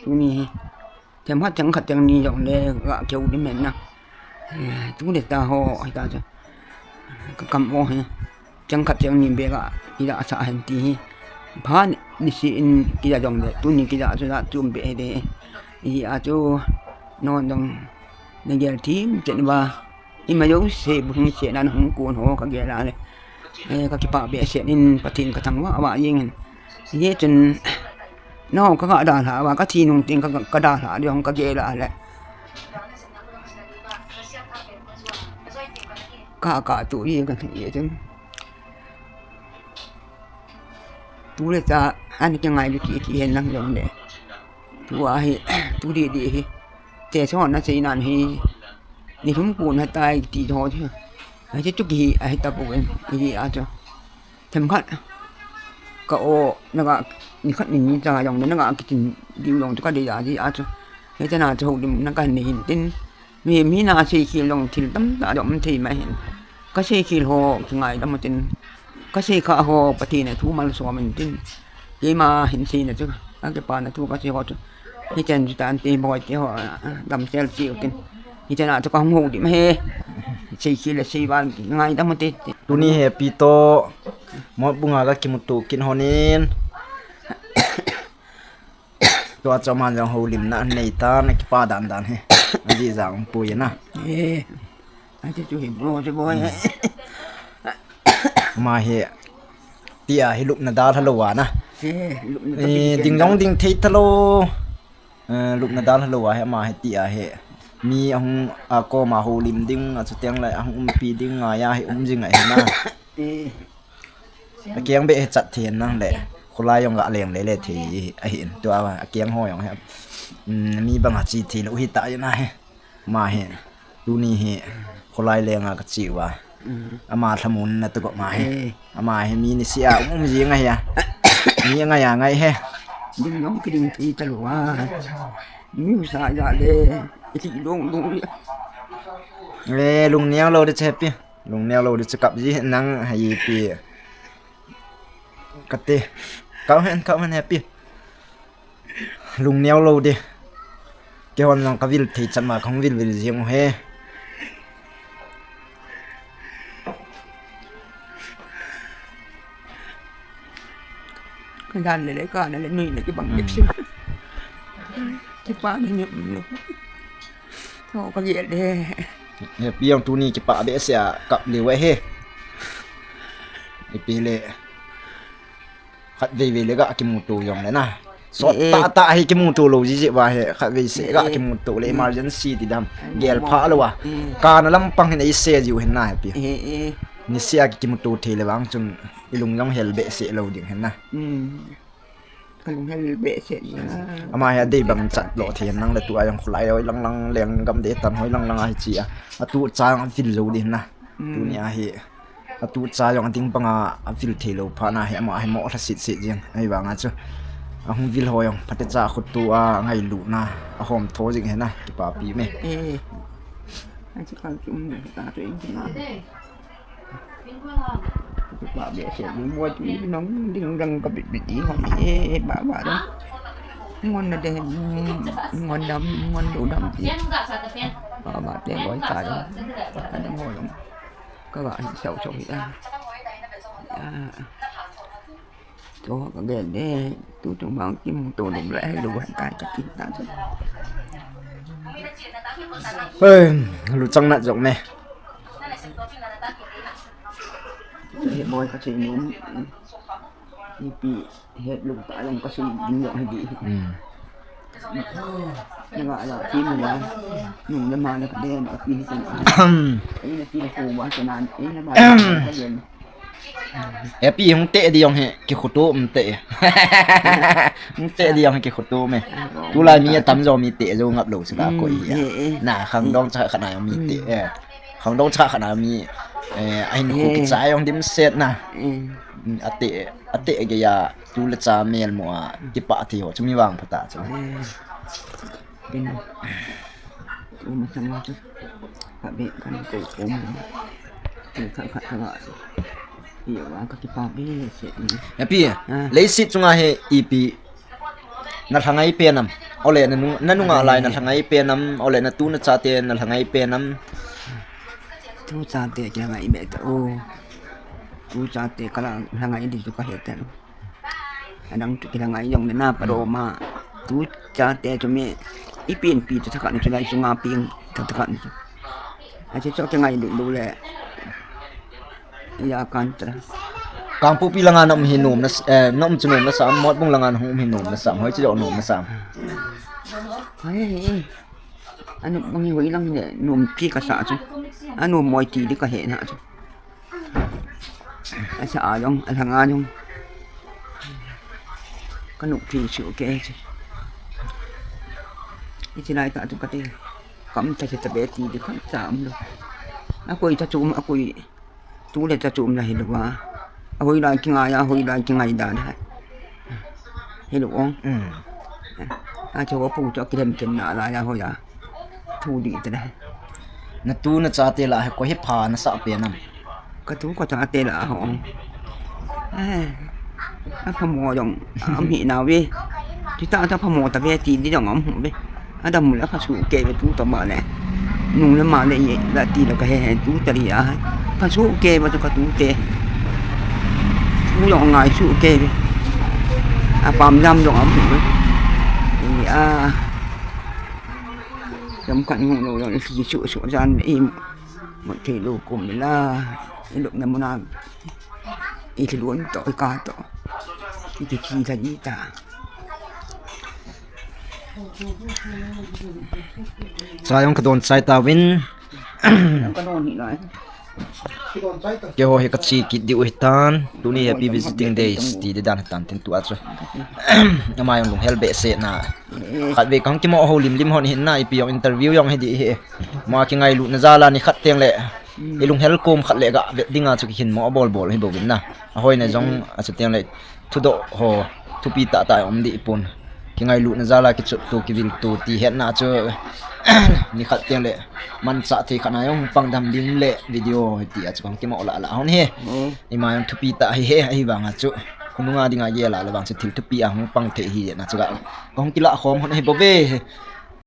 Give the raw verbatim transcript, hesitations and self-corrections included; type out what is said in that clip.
Tuni hi. Themkhat themkhat themni jongle ka keu di men na. Eh, tu le ta ho, hita chu. Ka kam o hi. Themkhat themni be ka, kila sa hen ti hi. Phan ni si in kila jongle, tuni kila chu la tum be de. Ijeh a chu, non dong, na gel thim chen ba. Ima jouse bu hung se nan hung kun ho ka gel a le. Eh, ka kipah behseh in Pathen ka thangvah vah jeng in. Hijeh chun, nangho ka ga dalha uva, ka thi nung teng ka, ka dalha ding ka gel a le. Ka, ka tu hi ka thi chun. Tu le ta, an kingai lu ti ti hen lang jong le. Tu a hi, tu di di hi. Te so na sei nan hi. Ni thum kun ha tai ti tho chu. Ai chu ki hi, ai ta pu en. Ijeh a chu. Themkhat. Ka o, na ga, ni khat ni ni cha jong, na ga kitin ding jong chu ka dei a, ijeh a chu. Hita na chu ho dim na ka nei hin tin. Mi, mi na sei khel jong thil tamtah jong um thei mai hin. Ka sei khel ho, kingaidam u tin. Ka sei kha ho, Pathen a thu malsom in tin. Keima hin seina chu, ka kipana thu ka sei ho chu. Hichan chu tan te boi te ho, damsel cheu tin. Hichan a chu ka hung ho dim he. Sei khel le sei val ngaidam u te. Tuni hi Pi toh, Motbung a ka kimuto kit hon in. Tua chu aman jong houlimna anei tan, akipa dan dan hi. Ajeh jong pui na. Eh, achu chu hi bro, chu boi. Ama hi, tia hi lupna dalha lou a na. Eh, lupna dalha lou a hi ama hi tia hi. Mi ahung akoma houlim ding, achu teng le ahung umpi ding, ngai a hi um jing ahi na. Eh. Akeng beh hi chat thei nang le. Khulai jong ga leng le le thei ahi in. Tua akeng ho jong hi. Um, mi banga chi thei lou hi ta jeng ahi. Ama hi. Tuni hi. Khulai lenga ka chi uva. Mm. Ama lhamon na tu ko ama hi. Eh. Ama hi mi nisea um um jing ahi a. Mi ngai a ngai hi. Ding jong kiding thei talou a. Mi sa ja le. Iti dong dong. Le lungneo lou di che Pi. Lungneo lou di chu kap ji nang hai Pi. Kati. Kap hen, kap hen Pi. Lungneo lou di. Keihon jong ka vil thei chan ma kahung vil vil jing u hi. Ka dan le le ka na le nui le kibang bep sim. Kipana ni um lou. Tho ka gel de. He Pi jong tuni kipah behseh a kap leu ahi. Ipi le. Khatvei vei le ga kimuto jong le na. Sot tah tah hi kimuto lou jiji va hi. Khatvei se ga kimuto le emergency ti dam. Gel pha lou a. Kana lampang hin eise jiu hin na Pi. Nisea kimuto thei le vang chun ilung jong hel behseh lou ding hin na. Ka lunghel behseh na. Ama hi adei bang chat lou thei nang le tua jong khulai hoi lang lang lenggam dei tan hoi lang lang ahi chi a. Atu cha jong avil jou ding na. Tuni ahi. Atu cha jong ading banga avil thei lou phat na hi ama hi mo lha sit sit jing. Ahivanga chu. Ahung vil ho jong phatecha khutu a ngailu na. Ahom tho jing hi na. Kipapi me. Eh. Achu kang chum ne ta chu in na. Ba be se ni mo ti nong ding dang ka bit bit i hom e ba ba da. Ngon na de, ngon dam, ngon du dam ti. Ba ba te loi ka da. Ka da mo long. Ka ba sau sau hi da. Ya. Cho ka gen de, tu chung bang kimuto lum le, lu wan kai ka kin ta. Hey, lu chang nat jong me. He boi ka che num. Ipi, he lu ta long ka sum ding jong he di. Hmm. Nanga la ki mu wa. Nung le ma le ka de ma ki ni chen. Ina ki ko wa chen an, ina ma ka gen. He Pi hung te di jong he, kikhutu um te. Hung te di jong he kikhutu me. Tulai mi atam jo mi te jo ngap lou sila ko hi. Na khangdong cha khana jong mi te. Khangdong cha khana mi. Eh, ahin khu kicha jong dimset na. Ate, ate ge ya tu le cha mel mo a. Kipa ti ho chu mi vang phata chu. Tin. Uma sanga chu. Ka be kan ko ko mo. Ka, ka, ka, ka. Iyo, ka kipa behseh. He Pi, leiset chunga hi ipi Na lhangai pen am? Ole na nung, na nunga lai na lhangai pen am? Ole na tu na chate na lhangai pen am? Tu chate kilhangai be ta o. Tu chate kala lhangai di tu ka he ta. Adang tu kilhangai jong na pa ro ma. Tu chate tu mi ipi ipi tu thakhat ni tu lai sunga ping tu thakhat ni. Ache cho kingai lu lu le. Ya kan tra. Kangpokpi langa na um hi nom na s-, eh, na um chu nom na sam, Motbung langa na hung um hi nom na sam, hoi chu nom na sam. Hai, hai. Anu mangi hoi lang ne, nom pi ka sa chu. Anu moi ti di ka he na chu. Asa a jong, a lhanga jong. Ka nu pi chu ke chu. Iti lai ta chu ka te. Kam ta ke ta be ti di kam ta um lo. A koi ta chu um, a koi. Tu le ta chu um la hi lo wa. A hoi lai kingai, a hoi lai kingai da da. Hi lo ong. Mm. A chu wa pu chu kilem ken na la ya hoi ya. Thu di ta da. Na tu na chate la he ko he pha na sa pe nam. Ka tu ka chate la ho. Eh. A phamo jong, a mi na ve. Ti ta ta phamo ta ve ti di jong am ve. Adam mu la pha su ke ve tu ta ma le. Nung le ma le ye la ti la ka he he tu ta ri a. Pha su ke ma tu ka tu te. Tu jong ngai su ke ve. A pam jam jong am ve. Ni a. Jam kan ngu lo jong si su su jan im. Mo te lo kum la. Lo na mo na. I thilun to, i ka to. I ti chi la i ta. Cha jong ka don chai ta vin. Ka don hi lai. Keiho hi ka chi kit diu hi tan. Tuni happy visiting days ti di dan hi tan tin tu a chu. Ama jong lunghel behseh na. Khat ve kang kimo ho lim lim hon hi na ipi jong interview jong hi di hi. Ma kingailut na jal a ni khat teng le. I lunghel kom khat le ga vet dinga chu kihin mo bol bol hi bo vin na. A hoi na jong a chu teng le thudoh ho thupi tah tah um di pon. Kingailut na jal a kichut tu kivil tu ti het na chu ni khat teng le manchah thei khat na jong pang dam ding le video hi ti a chu kong kimo la la hon he. Mm. Ima jong thupi tah hi he ahi vang a chu. Khonunga dinga gel a le vang chu thil thupi a hung pang thei hi na chu ga. Kong kila khom hon hi bo ve.